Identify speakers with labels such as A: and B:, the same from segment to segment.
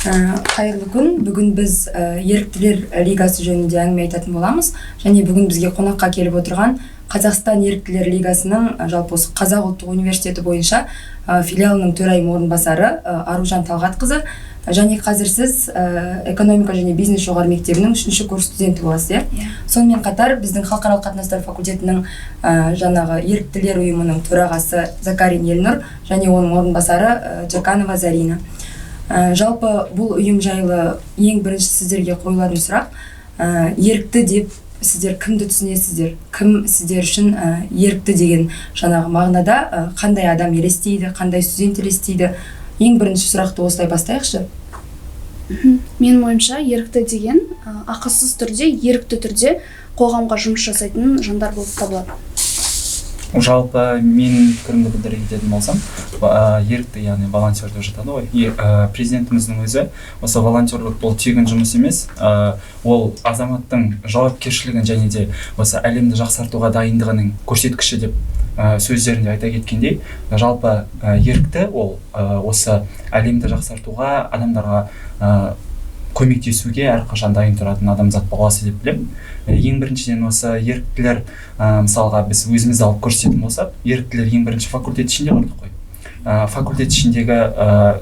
A: Қайырлы күн. Бүгін біз еріктілер лигасы жөнінде әңгіме айтатын боламыз. Және бүгін бізге қонаққа келіп отырған Қазақстан еріктілер лигасының жалпы осы Қазақ ұлттық университеті бойынша филиалының төрайым орынбасары Аружан Талғатқызы. Және қазір сіз экономика және бизнес жоғары мектебінің үшінші курс студенті боласыз, иә?
B: Иә.
A: Сонымен қатар біздің халықаралық қатынастар факультетінің жаңағы еріктілер ұйымының төрағасы Закарин Елнұр және оның орынбасары Джаканова Зарина. Жалпы бұл ұйым жайлы ең бірінші сіздерге қойылатын сұрақ, ерікті деп сіздер кімді түсінесіздер? Кім сіздер үшін ерікті деген жаңағы мағынада, қандай адам елестейді, қандай студент елестейді? Ең бірінші сұрақты осылай бастайықшы.
B: Менің ойымша, ерікті деген ақысыз түрде, ерікті түрде қоғамға жұмыс жасайтын жандар болып табылады.
C: Жалпы менің пікірімді білдіре кететін болсам, ерікті, яғни волонтер деп жатады ғой. Президентіміздің өзі осы волонтерлік бұл тегін жұмыс емес, ол азаматтың жауапкершілігін және де осы әлемді жақсартуға дайындығының көрсеткіші деп сөздерінде айта кеткендей, жалпы ерікті ол осы әлемді жақсартуға, адамдарға көмектесуге әрқашан дайын тұратын адамзат баласы деп білемін. Ең біріншіден, осы еріктілер, мысалға, біз өзімізді алып көрсететін болсақ, еріктілер ең бірінші факультет ішінде құрдық қой. Факультет ішіндегі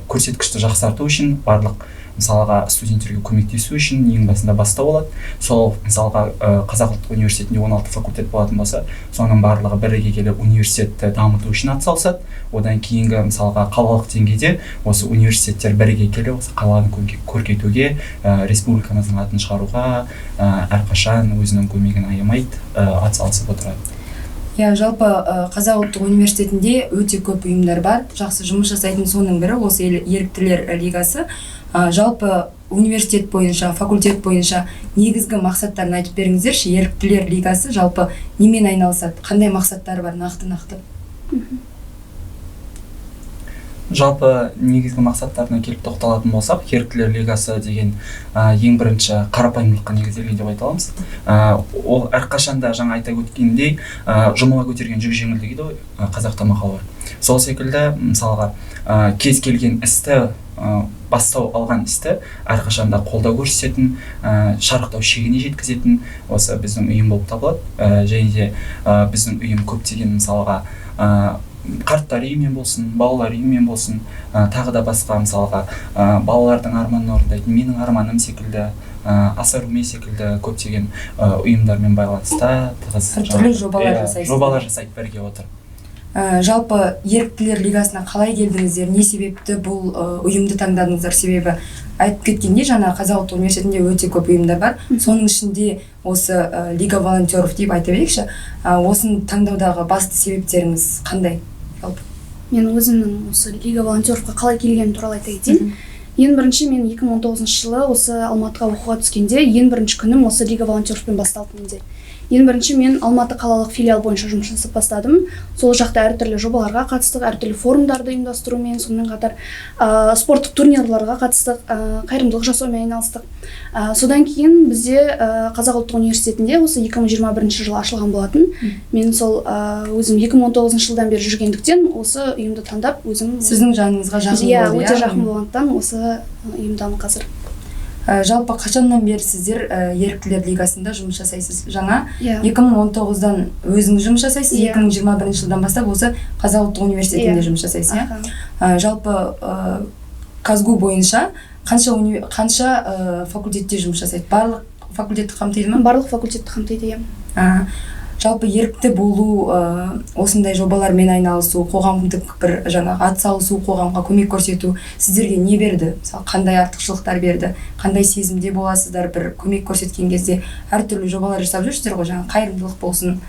C: көрсеткішті жақсарту үшін, барлық, мысалға, студенттерге көмектесу үшін ең басында бастау болады. Сол, мысалға, Қазақ ұлттық университетінде 16 факультет болатын болса, соның барлығы біріге келіп, университетті дамыту үшін атсалысады. Одан кейінгі, мысалға, қалалық деңгейде осы университеттер біріге келіп, осы қаланы көркейтуге, республикамыздың атын шығаруға әрқашан өзінің көмегін аямайды, атсалысып отырады.
A: Иә, жалпы Қазақ ұлттық университетінде өте көп ұйымдар бар жақсы жұмыс жасайтын. Соның бірі осы еріктілер лигасы. Жалпы университет бойынша, факультет бойынша негізгі мақсаттарын айтып беріңіздерші. Еріктілер лигасы жалпы немен айналысады, қандай мақсаттары бар нақты нақты
C: Жалпы негізгі мақсаттарына келіп тоқталатын болсақ, еріктілер лигасы деген ең бірінші қарапайымдылыққа негізделген деп айта аламыз. Ол әрқашанда, жаңа айта өткендей, жұмыла көтерген жүк жеңіл дейді ғой, қазақта мақал бар. Сол секілді, мысалға, кез келген істі, бастау алған істі әрқашанда қолдау көрсететін, шарықтау шегіне жеткізетін осы біздің ұйым болып табылады. Және де біздің ұйым көптеген, мысалға, қарттар үйімен болсын, балалар үйімен болсын, тағы да басқа, мысалға, балалардың арманын орындайтын «Менің арманым» секілді, «Асар үме» секілді көптеген ұйымдармен байланыста тығыз.
A: Әртүрлі жобалар
C: Иә,
A: жасайсыздар.
C: Жобалар жасайды бірге отырып.
A: Жалпы еріктілер лигасына қалай келдіңіздер? Не себепті бұл ұйымды таңдадыңыздар? Себебі айтып кеткендей, жаңа Қазақ ұлттық университетінде өте көп ұйымдар бар. Соның ішінде осы Лига волонтеров деп айта берейікші. Осыны таңдаудағы басты себептеріңіз қандай жалпы?
B: Мен өзімнің осы Лига волонтеровқа қалай келгенім туралы айта кетейін. Ең бірінші мен 2019 жылы осы Алматыға оқуға түскенде, ең бірінші күнім осы Лига волонтеровпен басталды менде. Ең бірінші мен Алматы қалалық филиал бойынша жұмыс жасап бастадым. Сол жақта әртүрлі жобаларға қатыстық, әртүрлі форумдарды ұйымдастырумен, сонымен қатар спорттық турнирларға қатыстық, қайырымдылық жасаумен айналыстық. Содан кейін бізде Қазақ ұлттық университетінде осы 2021 жылы ашылған болатын. Мен сол өзім 2019 жылдан бері жүргендіктен, осы ұйымды таңдап, өзім
A: Сіздің жаныңызға жақын
B: Иә,
A: болды,
B: өте жақын болғандықтан, осы ұйымдамын қазір.
A: Жалпы қашаннан бері сіздер еріктілер лигасында жұмыс жасайсыз? Жаңа
B: Иә.
A: 2019-дан өзіңіз жұмыс жасайсыз,
B: Иә.
A: 2021 жылдан бастап осы Қазақ ұлттық университетінде
B: Иә.
A: жұмыс жасайсыз, иә?
B: Аха.
A: Жалпы КазГУ бойынша қанша факультетте жұмыс жасайды? Барлық факультетті қамтиды ма?
B: Барлық факультетті қамтиды, иә.
A: Жалпы ерікті болу, осындай жобалармен айналысу, қоғамдық бір жаңағы атсалысу, қоғамға көмек көрсету сіздерге не берді? Мысалы, қандай артықшылықтар берді, қандай сезімде боласыздар бір көмек көрсеткен кезде? Әртүрлі жобалар жасап жүрсіздер ғой, жаңағы қайырымдылық болсын,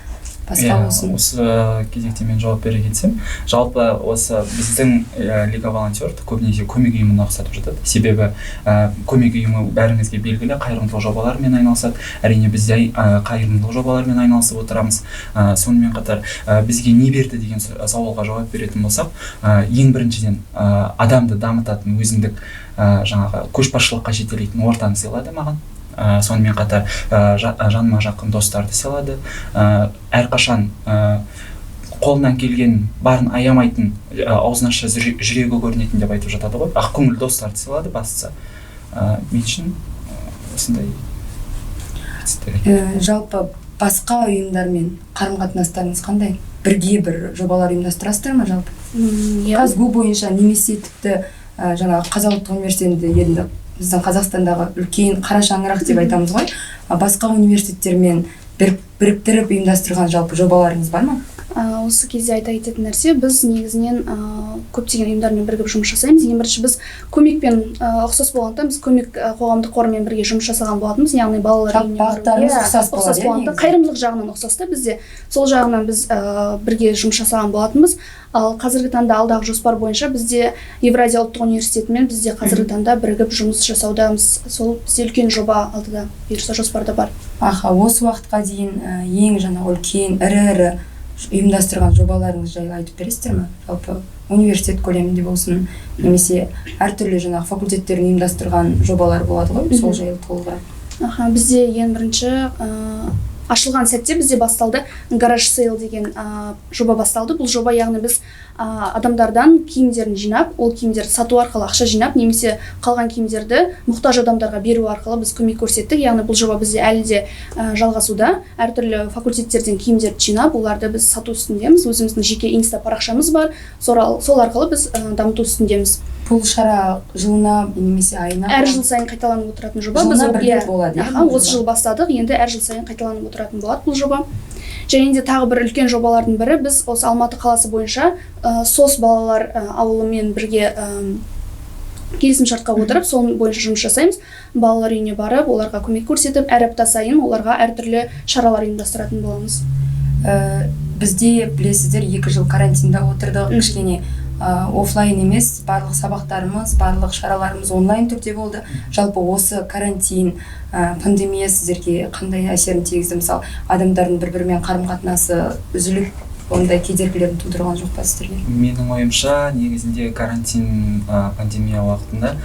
A: басқа
C: Иә,
A: болсын.
C: Осы кезекте мен жауап бере кетсем, жалпы осы біздің Лига волонтер көбінесе көмек ұйымына ұқсатып жатады. Себебі көмек ұйымы бәрімізге белгілі, қайырымдылық жобаларымен айналысады. Әрине, біз де қайырымдылық жобаларымен айналысып отырамыз. Сонымен қатар бізге не берді деген сауалға жауап беретін болсақ, ең біріншіден, адамды дамытатын, өзіндік жаңағы көшбасшылыққа жетелейтін ортаны сыйлады маған. Сонымен қатар жаныма жақын достарды сыйлады. Әрқашан қолынан келген барын аямайтын, аузын ашса, жүрегі көрінетін деп айтып жатады ғой, ақкөңіл достарды сыйлады бастысы. Мен үшін осындай жетістіктер.
A: Жалпы басқа ұйымдармен қарым қатынастарыңыз қандай? Бірге бір жобалар ұйымдастырасыздар ма жалпы?
B: Иә.
A: КазГУ бойынша немесе тіпті жаңағы Қазақ ұлттық университетінде, енді біздің Қазақстандағы үлкен қара шаңырақ деп айтамыз ғой, басқа университеттермен біріктіріп ұйымдастырған жалпы жобаларыңыз бар ма?
B: Осы кезде айта кететін нәрсе, біз негізінен көптеген ұйымдармен бірігіп жұмыс жасаймыз. Ең бірінші біз Көмекпен ұқсас болғандықтан, біз Көмек қоғамдық қорымен бірге жұмыс жасаған болатынбыз, яғни балалар
A: Жалпы
B: үйіне бару.
A: бағыттарыңыз
B: Иә,
A: ұқсас болады,
B: ұқсас
A: иә,
B: болғандықтан,
A: негізі?
B: Қайырымдылық жағынан ұқсас та бізде. Сол жағынан біз бірге жұмыс жасаған болатынбыз. Ал қазіргі таңда алдағы жоспар бойынша бізде Евразия ұлттық университетімен бізде қазіргі таңда бірігіп жұмыс жасаудамыз. Сол бізде үлкен жоба алдыда, бұйырса, жоспарда бар.
A: Аха, осы уақытқа дейін ең жаңағы үлкен, ірі ірі ұйымдастырған жобаларыңыз жайлы айтып бересіздер ме? Жалпы университет көлемінде болсын немесе әртүрлі жаңағы факультеттердің ұйымдастырған жобалар болады ғой, сол жайлы толығырақ.
B: Аха, бізде ең бірінші ашылған сәтте бізде басталды garage sale деген жоба басталды. Бұл жоба, яғни біз адамдардан киімдерін жинап, ол киімдерді сату арқылы ақша жинап немесе қалған киімдерді мұқтаж адамдарға беру арқылы біз көмек көрсеттік. Яғни бұл жоба бізде әлі де жалғасуда. Әртүрлі факультеттерден киімдерді жинап, оларды біз сату үстіндеміз. Өзіміздің жеке инста парақшамыз бар, сол арқылы біз дамыту үстіндеміз.
A: Бұл шара жылына немесе айына?
B: Әр жыл сайын қайталанып отыратын жоба.
A: Жылына
B: Біз
A: бір
B: иә,
A: рет болады, иә,
B: аха,
A: бұл
B: осы
A: жоба?
B: жыл бастадық, енді әр жыл сайын қайталанып отыратын болады бұл жоба. Және де тағы бір үлкен жобалардың бірі, біз осы Алматы қаласы бойынша СОС балалар ауылымен бірге келісімшартқа отырып, сол бойынша жұмыс жасаймыз. Балалар үйіне барып, оларға көмек көрсетіп, әр апта сайын оларға әртүрлі шаралар ұйымдастыратын боламыз.
A: Бізде білесіздер, 2 жыл карантинда отырдық. Кішкене офлайн емес, барлық сабақтарымыз, барлық шараларымыз онлайн түрде болды. Жалпы осы карантин, пандемия сіздерге қандай әсерін тигізді? Мысалы, адамдардың бір бірімен қарым қатынасы үзіліп, ондай кедергілерін тудырған жоқ па сіздерге?
C: Менің ойымша, негізінде карантин, пандемия уақытында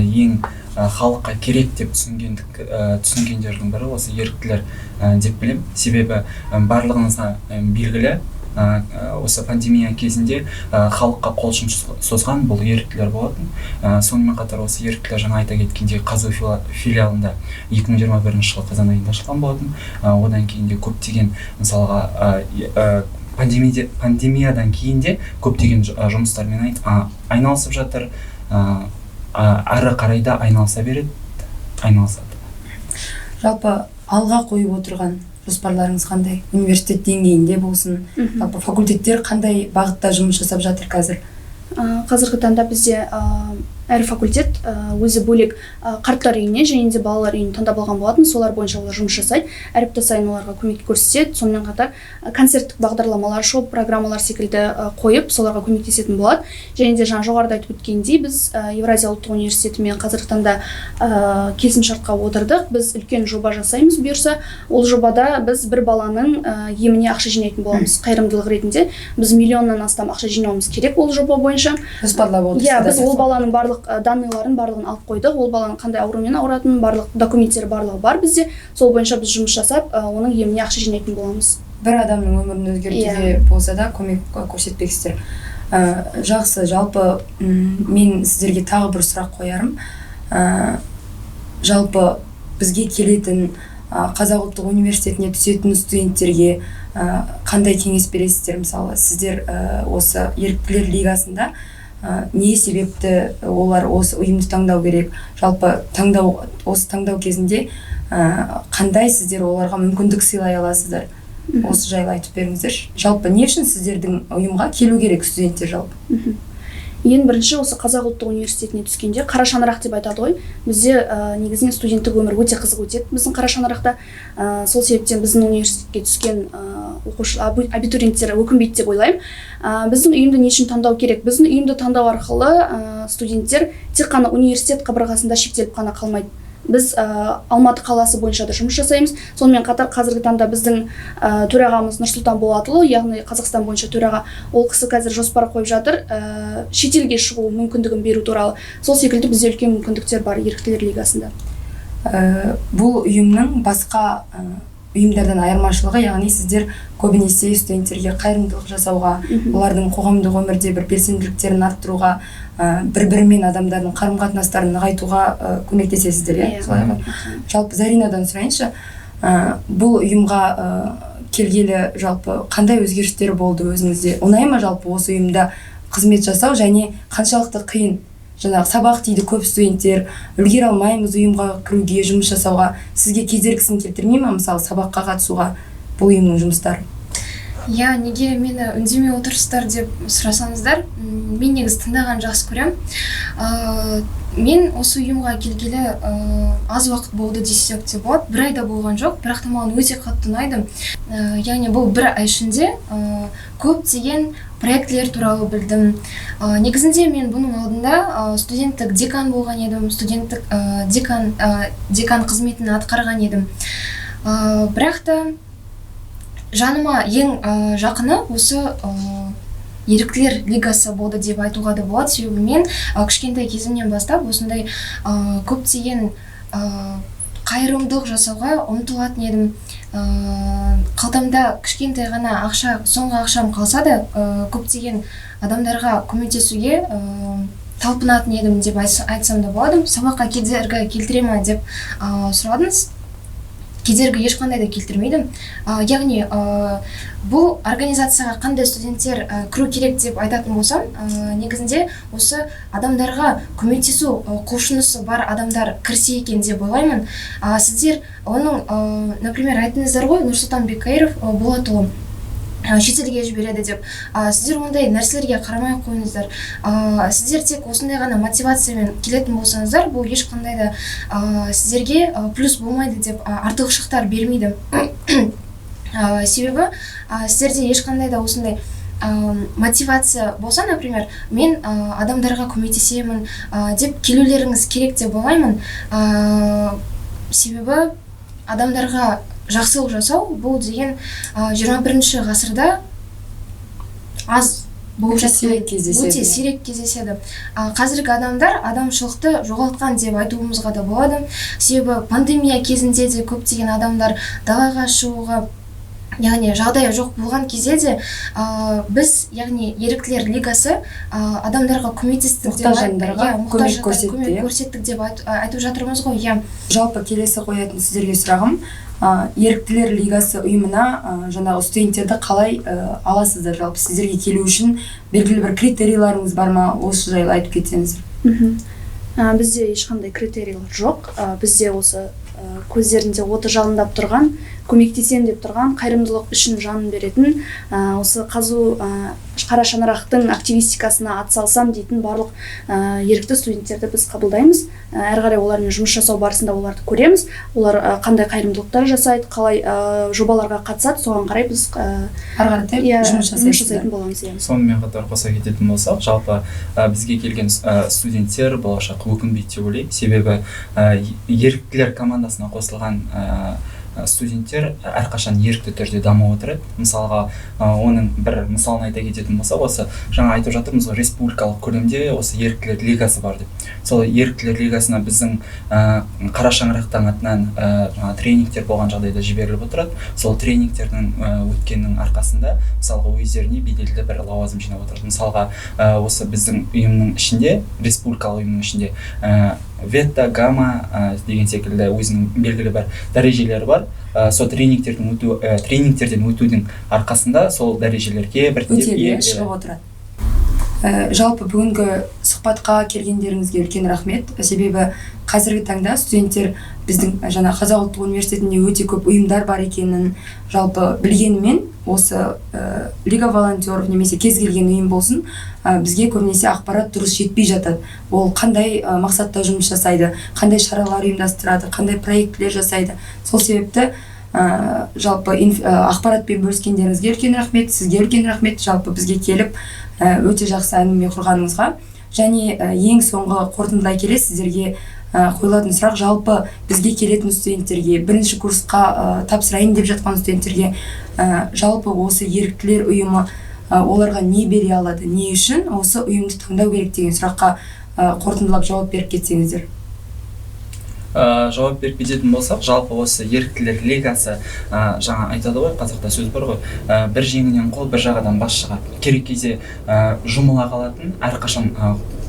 C: ең халыққа керек деп түсінгендердің бірі осы еріктілер деп білемін. Себебі барлығыңызға белгілі, осы пандемия кезінде халыққа қол ұшын созған бұл еріктілер болатын. Сонымен қатар осы еріктілер, жаңа айта кеткендей, ҚазҰУ филиалында 2021 жылы қазан айында ашылған болатын. Одан кейін де көптеген, мысалға, пандемиядан кейін де көптеген жұмыстармен айналысып жатыр, ары қарай да айналыса береді, айналысады.
A: Жалпы алға қойып отырған жоспарларыңыз қандай, университет деңгейінде болсын? Жалпы факультеттер қандай бағытта жұмыс жасап жатыр қазір?
B: Қазіргі таңда бізде әр факультет өзі бөлек қарттар үйіне және де балалар үйін таңдап алған болатын. Солар бойынша олар жұмыс жасайды, әр апта сайын оларға көмек көрсетеді. Сонымен қатар концерттік бағдарламалар, шоу программалар секілді қойып, соларға көмектесетін болады. Және де жаңа жоғарыда айтып өткендей, біз Евразия ұлттық университетімен қазіргі таңда келісімшартқа отырдық. Біз үлкен жоба жасаймыз, бұйырса. Ол жобада біз бір баланың еміне ақша жинайтын боламыз. Қайырымдылық ретінде біз миллионнан астам ақша жинауымыз керек ол жоба бойынша.
A: Жоспарлап
B: Иә,
A: отырсыздар.
B: біз ол баланың барлық данныйларын, барлығын алып қойдық. Ол баланың қандай аурумен ауыратынын, барлық документтері, барлығы бар бізде. Сол бойынша біз жұмыс жасап, оның еміне ақша жинайтын боламыз.
A: Бір адамның өмірін өзгертуге болса да көмек көрсетпексіздер. Жақсы, жалпы мен сіздерге тағы бір сұрақ қоярым. Жалпы бізге келетін, Қазақ ұлттық университетіне түсетін студенттерге қандай кеңес бересіздер? Мысалы, сіздер осы еріктілер лигасында не себепті олар осы ұйымды таңдау керек? Жалпы таңдау, осы таңдау кезінде қандай сіздер оларға мүмкіндік сыйлай аласыздар? Осы жайлы айтып беріңіздерші. Жалпы не үшін сіздердің ұйымға келу керек студенттер жалпы?
B: Ең бірінші осы Қазақ ұлттық университетіне түскенде, қара шаңырақ деп айтады ғой бізде, негізінен студенттік өмір өте қызық өтеді біздің қара шаңырақта. Сол себептен біздің университетке түскен оқушы, абитуриенттер өкінбейді деп ойлаймын. Біздің ұйымды не үшін таңдау керек? Біздің ұйымды таңдау арқылы студенттер тек қана университет қабырғасында шектеліп қана қалмайды. Біз Алматы қаласы бойынша да жұмыс жасаймыз. Сонымен қатар қазіргі таңда біздің төрағамыз Нұрсұлтан Болатұлы, яғни Қазақстан бойынша төраға, ол кісі қазір жоспар қойып жатыр шетелге шығу мүмкіндігін беру туралы. Сол секілді бізде үлкен мүмкіндіктер бар еріктілер лигасында.
A: Бұл ұйымның басқа ұйымдардан айырмашылығы, яғни сіздер көбінесе студенттерге қайырымдылық жасауға, олардың қоғамдық өмірде бір белсенділіктерін арттыруға, бір-бірімен адамдардың қарым-қатынастарын нығайтуға көмектесесіздер, иә?
B: Иә.
A: Солай ғой. Жалпы Заринадан сұрайыншы, бұл ұйымға келгелі жалпы қандай өзгерістер болды өзіңізде? Ұнай ма жалпы осы ұйымда қызмет жасау және қаншалықты қиын? Жаңағы сабақ дейді көп студенттер, үлгере алмаймыз ұйымға кіруге, жұмыс жасауға. Сізге кедергісін келтірмей ма, мысалы, сабаққа қатысуға бұл ұйымның жұмыстары?
D: Иә, неге мені үндемей отырсыздар деп сұрасаңыздар, мен негізі тыңдаған жақсы көремін. Мен осы ұйымға келгелі аз уақыт болды десек те болады, бір айда болған жоқ, бірақ та маған өте қатты ұнайды. Яғни бұл бір ай ішінде көптеген проектілер туралы білдім. Негізінде мен бұның алдында студенттік декан болған едім, студенттік декан қызметін атқарған едім. Бірақ та жаныма ең жақыны осы еріктілер лигасы болды деп айтуға да болады, себебі мен кішкентай кезімнен бастап осындай көптеген қайырымдылық жасауға ұмтылатын едім. Қалтамда кішкентай ғана ақша, соңғы ақшам қалса да, көптеген адамдарға көмектесуге талпынатын едім деп айтсам да болады. Сабаққа кедергі келтіре ма деп сұрадыңыз. Кедергі ешқандай да келтірмейді. Яғни бұл организацияға қандай студенттер кіру керек деп айтатын болсам, негізінде осы адамдарға көмектесу құлшынысы бар адамдар кірсе екен деп ойлаймын. Сіздер оның, например, айттыңыздар ғой, Нұрсұлтан Бекайыров Болатұлы шетелге жібереді деп. Сіздер ондай нәрселерге қарамай ақ қойыңыздар. Сіздер тек осындай ғана мотивациямен келетін болсаңыздар, бұл ешқандай да сіздерге плюс болмайды деп, артықшылықтар бермейді. Себебі сіздерде ешқандай да осындай мотивация болса, например, мен адамдарға көмектесемін деп келулеріңіз керек деп ойлаймын. Себебі адамдарға жақсылық жасау бұл деген 21 ғасырда аз болып
A: Өте
D: жатқан,
A: сирек кездеседі,
D: өте
A: иә.
D: сирек кездеседі. Қазіргі адамдар адамшылықты жоғалтқан деп айтуымызға да болады, себебі пандемия кезінде де көптеген адамдар далаға шығуға, яғни жағдайы жоқ болған кезде де, біз, яғни еріктілер лигасы, адамдарға көмектестік деп
A: Мұқтаж жандарға
D: иә, мұқтаж
A: көмек
D: жандарға
A: көрсетті,
D: көмек
A: иә?
D: көрсеттік деп айтып жатырмыз ғой, иә.
A: Жалпы келесі қоятын сіздерге сұрағым, еріктілер лигасы ұйымына жаңағы студенттерді қалай аласыздар? Жалпы сіздерге келу үшін белгілі бір критерийларыңыз бар ма? Осы жайлы айтып кетсеңіздер.
B: Бізде ешқандай критерийлер жоқ. Бізде осы көздерінде оты жалындап тұрған, көмектесем деп тұрған, қайырымдылық үшін жанын беретін, осы ҚазҰУ қара шаңырақтың активистикасына атсалысам дейтін барлық ерікті студенттерді біз қабылдаймыз. Әрі қарай олармен жұмыс жасау барысында оларды көреміз, олар қандай қайырымдылықтар жасайды, қалай жобаларға қатысады, соған қарай біз
A: ары қаратай
B: иә,
A: жұмыс
B: жұмыс
A: жасайсыздар.
B: жасайтын боламыз, иә.
C: Сонымен қатар қоса кететін болсақ, жалпы бізге келген студенттер болашақ өкінбейді деп ойлаймын, себебі еріктілер командасына қосылған студенттер әрқашан ерікті түрде дамып отырады. Мысалға, оның бір мысалын айта кететін болсақ, осы жаңа айтып жатырмыз ғой, республикалық көлемде осы еріктілер лигасы бар деп. Сол еріктілер лигасына біздің қара шаңырақтың атынан жаңа тренингтер болған жағдайда жіберіліп отырады. Сол тренингтердің өткеннің арқасында, мысалға, өздеріне беделді бір лауазым жинап отырады. Мысалға, осы біздің ұйымның ішінде, республикалық ұйымның ішінде вета, гамма деген секілді өзінің белгілі бір дәрежелері бар. Сол тренингтерден өтудің арқасында сол дәрежелерге біртіндеп
A: өтеді,
C: ие-
A: иә, шығып отырады. Жалпы бүгінгі сұхбатқа келгендеріңізге үлкен рахмет, себебі қазіргі таңда студенттер біздің жаңа Қазақ ұлттық университетінде өте көп ұйымдар бар екенін жалпы білгенімен, осы Лига волонтеров немесе кез келген ұйым болсын, бізге көбінесе ақпарат дұрыс жетпей жатады. Ол қандай мақсатта жұмыс жасайды, қандай шаралар ұйымдастырады, қандай проектілер жасайды. Сол себепті жалпы ақпаратпен бөліскендеріңізге үлкен рахмет, сізге үлкен рахмет, жалпы бізге келіп, өте жақсы әңгіме құрғаныңызға. Және ең соңғы қорытындылай келе сіздерге қойылатын сұрақ, жалпы бізге келетін студенттерге, бірінші курсқа тапсырайын деп жатқан студенттерге, жалпы осы еріктілер ұйымы оларға не бере алады, не үшін осы ұйымды таңдау керек деген сұраққа қорытындылап жауап беріп кетсеңіздер.
C: Жауап беріп кететін болсақ, жалпы осы еріктілер лигасы, жаңа айтады ғой, қазақта сөз бар ғой, бір жеңінен қол, бір жағадан бас шығады. Керек кезде жұмыла қалатын, әрқашан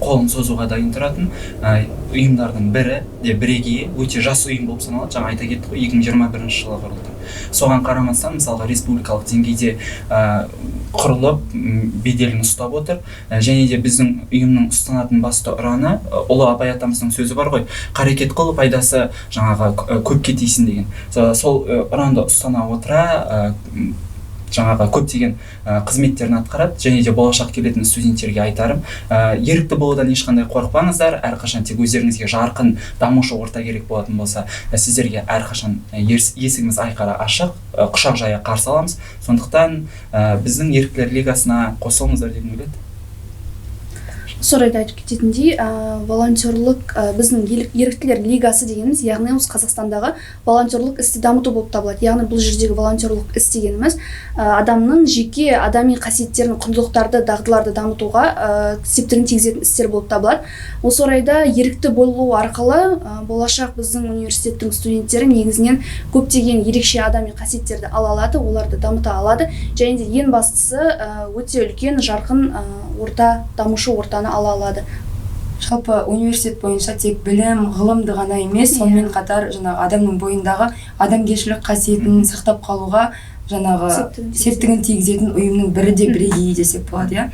C: қолын созуға дайын тұратын ұйымдардың бірі де бірегейі, өте жас ұйым болып саналады. Жаңа айта кеттік қой, 2021 жылы құрылды. Соған қарамастан, мысалға, республикалық деңгейде құрылып, беделін ұстап отыр. Және де біздің ұйымның ұстанатын басты ұраны, ұлы Абай атамыздың сөзі бар ғой, қарекет қыл, пайдасы жаңағы көпке тисін деген. Сол ұранды ұстана отыра, жаңағы көптеген қызметтерін атқарады. Және де болашақ келетін студенттерге айтарым, ерікті болудан ешқандай қорықпаңыздар. Әрқашан тек өздеріңізге жарқын дамушы орта керек болатын болса, сіздерге әрқашан есігіміз айқара ашық, құшақ жая қарсы аламыз. Сондықтан біздің еріктілер лигасына қосылыңыздар дегім келеді.
B: Осы орайда айтып кететіндей, волонтерлік, біздің еріктілер лигасы дегеніміз, яғни осы Қазақстандағы волонтерлік істі дамыту болып табылады. Яғни бұл жердегі волонтерлік іс дегеніміз, адамның жеке адами қасиеттерін, құндылықтарды, дағдыларды дамытуға септігін тигізетін істер болып табылады. Осы орайда ерікті болу арқылы болашақ біздің университеттің студенттері негізінен көптеген ерекше адами қасиеттерді ала алады, оларды дамыта алады және де ең бастысы, өте үлкен жарқын орта, дамушы ортаны ала алады.
A: Жалпы университет бойынша тек білім, ғылымды ғана емес, сонымен қатар жаңағы адамның бойындағы адамгершілік қасиетін сақтап қалуға жаңағы
B: септігін тигізетін.
A: Септігін тигізетін ұйымның бірі де бірегейі десек болады, иә.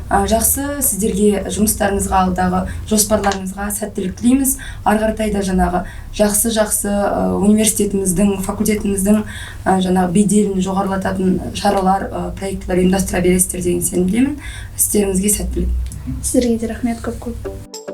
A: Жақсы, сіздерге жұмыстарыңызға, алдағы жоспарларыңызға сәттілік тілейміз. Ары қаратай да жаңағы жақсы жақсы университетіміздің, факультетіміздің жаңағы беделін жоғарылататын шаралар, проектілер ұйымдастыра бересіздер деген сенімдемін. Істеріңізге сәттілік.
B: Сіздерге де рахмет көп көп.